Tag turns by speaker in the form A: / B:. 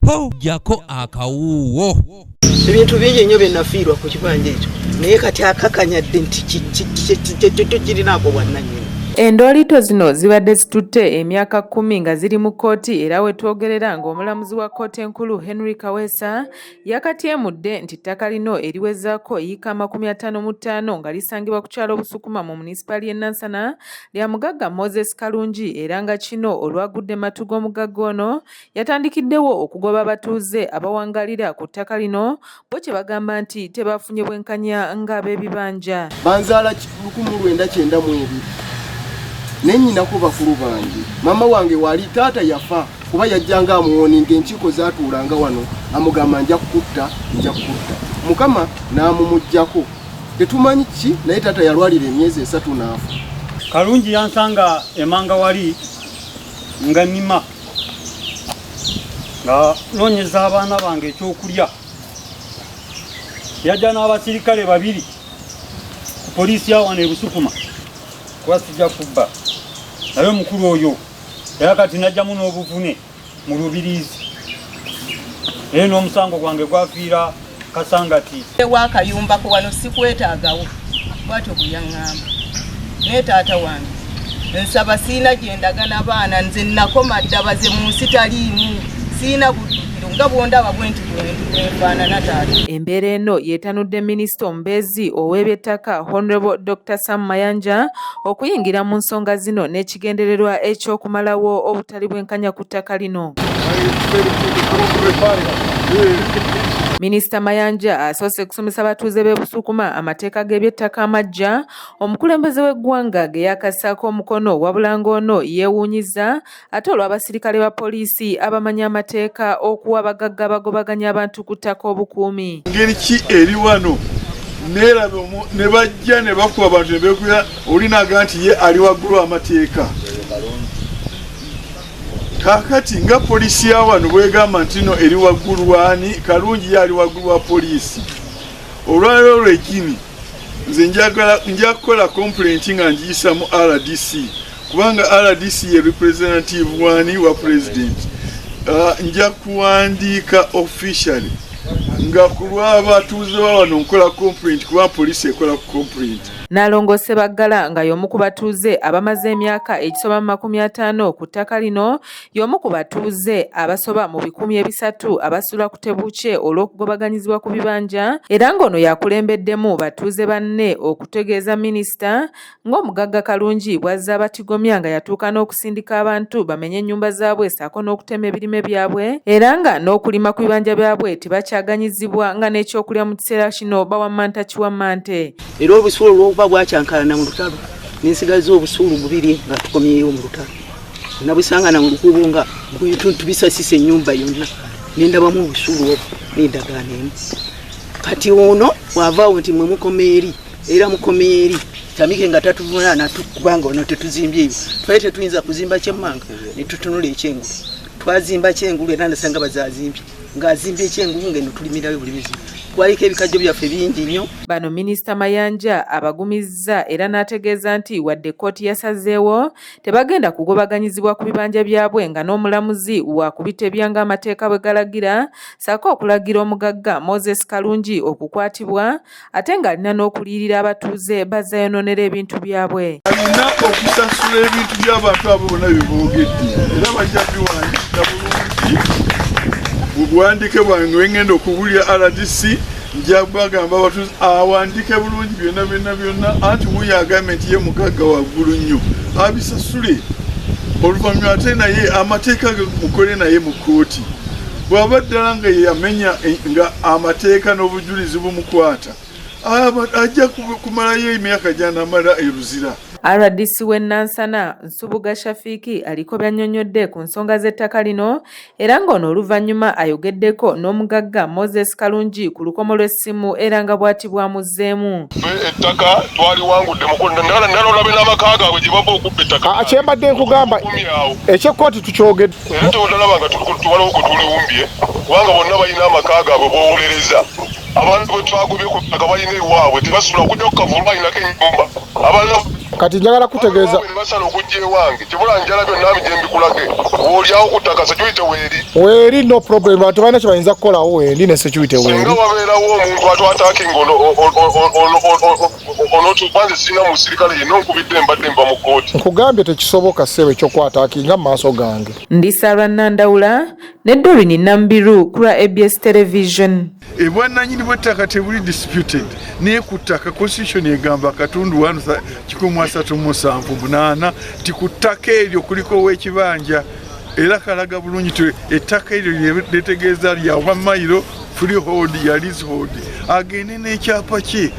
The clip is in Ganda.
A: Po jako akawuuwo.
B: Ebintu bingi nnyo bye nafiirwa ku kibanja ekyo, naye kati akakanyadde nti kirinaako bwannannyini.
C: Endooliito zino zibadde zitutte emyaka 10 nga ziri mu kkooti, era we twogerera ng'omulamuzi wa kkooti enkulu Henry Kaweesa yakatyemudde nti ttaka lino eriwezaako yiika 55 nga lisangibwa ku kyalo Busukuma mu munisipaali y'e Nansana lya mugagga Moses Kalungi, era nga kino olwagudde matu g'omugagga ono yatandikiddewo okugoba abatuuze abawangalira ku ttaka lino, bo kye bagamba nti tebafunye bwenkanya ng'ab'ebibanja.
D: Banzaala 1992, naye nnyinako bakulu bange. Maama wange wali, taata yafa kuba yajjanga amuwoninga, enkiiko zaatuulanga wano, amugamba nja kukutta, nja kukutta. Mukama n'amumuggyako, tetumanyi ki, naye taata yalwalira emyezi 3 n'afa.
E: Kalungi yansanga emanga wali nga nnima, nga noonyeza abaana bange ekyokulya. Yajja n'abasirikale 2 ku poliisi ya wano e Busukuma, kuba sijja kubba naye omukulu oyo, era kati najjamu n'obuvune mu Lubiriizi, naye n'omusango gwange gwafiira Kasangati.
B: Ewakayumbako wano sikwetaagawo, bw'atyo bwe yaŋŋamba. Naye taata wange nsaba, siina gye ndaga na baana, nze nakoma dda, baze mu nsi taliimu, siina buddukiro nga bw'ondaba bwe nti bwenfaanana taata.
C: Embeera eno yeetanudde minisita omubeezi ow'ebyettaka Honorable Dr. Sam Mayanja okuyingira mu nsonga zino n'ekigendererwa eky'okumalawo obutali bwenkanya ku ttaka lino. Minisita Mayanja asoose kusomesa abatuuze b'e Busukuma amateeka g'ebyettaka amajja omukulembeze w'eggwanga ge yakassaako omukono, wabula ng'ono yeewuunyizza ate olw'abasirikale ba poliisi abamanyi amateeka okuwa abagagga abagobaganya abantu ku ttaka obukuumi.
F: Ngeri ki eri wano neeraba ne bajja ne bakuba abantu ne beekubira, olinaga nti ye ali waggulu amateeka. Kaakati nga poliisi ya wano bwegamba nti no eri waggulu waani, Kalungi ye ali waggulu wa poliisi. Olwaleero lwekini nze nja kukola complaint nga ngiyisa mu RDC, kubanga RDC ye representative wani wa president. Nja kuwandiika officially nga ku lw'abatuuze ba wano nkola complaint, kuba poliisi ekola ku complaint.
C: Nalongo Ssebaggala nga y'omu ku batuuze abamaze emyaka egisoba mu 50 ku ttaka lino, y'omu ku batuuze abasoba mu 300 abasula ku tebuukye olw'okugobaganyizibwa ku bibanja, era ng'ono yakulembeddemu batuuze banne okutegeeza minisita ng'omugagga Kalungi bw'azze abatigomya nga yatuuka n'okusindika abantu bamenye ennyumba zaabwe ssaako n'okutema ebirime byabwe, era nga n'okulima ku bibanja byabwe tebakyaganyizibwa, nga n'ekyokulya mu kiseera kino bawammanta kiwammante.
B: Era obusuulu olw'okuba bwakyankalana mu lutalo, nensigaza obusuulu bubiri nga tukomyeyo mu lutalo. Nabusanga na mu lukuubo nga bwetuntu bisasisa ennyumba yonna, nendabamu obusuulu obwo n'endagaano emu. Kati ono bw'avaawo nti mwe mukoma eri, era mukoma eri, Tamike nga tatuvunaana kubanga ono tetuzimbye ebyo. Twali tetuyinza kuzimba kyemmanga, ne tutunula ekyengulu. Twazimba kyengulu era nasanga bazazimbye. Ng'azimbye ekyengulu ng'eno tulimirayo bulimizi. Twaliko ebikajjo byaffe bingi nnyo.
C: Bano Minisita Mayanja abagumizza era n'ategeeza nti wadde kkooti yasazeewo tebagenda kugobaganyizibwa ku bibanja byabwe, nga n'omulamuzi wa kubitebya ng'amateeka bwe galagira, ssaako okulagira omugagga Moses Kalungi okukwatibwa ate ng'alina n'okuliyirira abatuuze bazzayonoonera ebintu byabwe.
F: Alina okusasula ebintu by'abantu abo bonna bye boogedde, era bajja biwandiika bulungi mu buwandiike bwange we ngenda okuwulira RDC. Nja bagamba abatuuze awandiike bulungi byonna byonna byonna, anti wuuyo agambye nti ye mugagga waggulu nnyo, abisasule oluvannyuma, ate naye amateeka mukole naye mu kkooti. Bw'aba ddala nga yamenya nga amateeka n'obujulizi bumukwata, ajja kumalayo emyaka gy'anaamala e Luzira.
C: RDC w'e Nansana Nsubuga Shafiiki aliko by'annyonnyodde ku nsonga z'ettaka lino, era ng'ono oluvannyuma ayogeddeko n'omugagga Moses Kalungi ku lukomo lw'essimu, era nga bw'ati bw'amuzzeemu.
G: Ettaka twaliwangudde nalolabe n'amaka gaabwe gye bava okubba ettaka.
H: Kye mbadde nkugamba eky'ekkooti tukyogedde.
G: Era tewalaba nga waliwo kwe tuliwumbye, kubanga bonna balina amaka gaabwe b'owolereza. Abantu bwe twagobye ku ttaka balina ewaabwe, tebasula okujja ku kavulu, balinako ennyumba. Abalala
H: Kati njagala kutegeeza
G: basala okujja ewange kibula njala byonna gye mbikulage woolyawo ku ttaka security weeri.
H: Weeri, no problem, bantu balina kye bayinza kukolawo, wendi ne security weeri.
G: Singa wabeerawo omuntu atwatakinga onotubanze, sirina musirikale yenna onkubidde, mbadde nva mu kkooti.
H: Nkugambye tekisoboka ssebo ekyokwataakinga mu maaso gange.
C: Ndi Sarah Nandawula ne Doreen Nambiru ku lwa ABS Television.
F: Ebwannanyini bw'ettaka tebuli disputed, naye ku ttaka constitution egamba akatundu 137 8 ti ku ttaka eryo kuliko ow'ekibanja, era kalaga bulungi ti ettaka eryo lyetegeeza lya 1 mayiro freehold ya leasehold, agende n'ekyapa kye.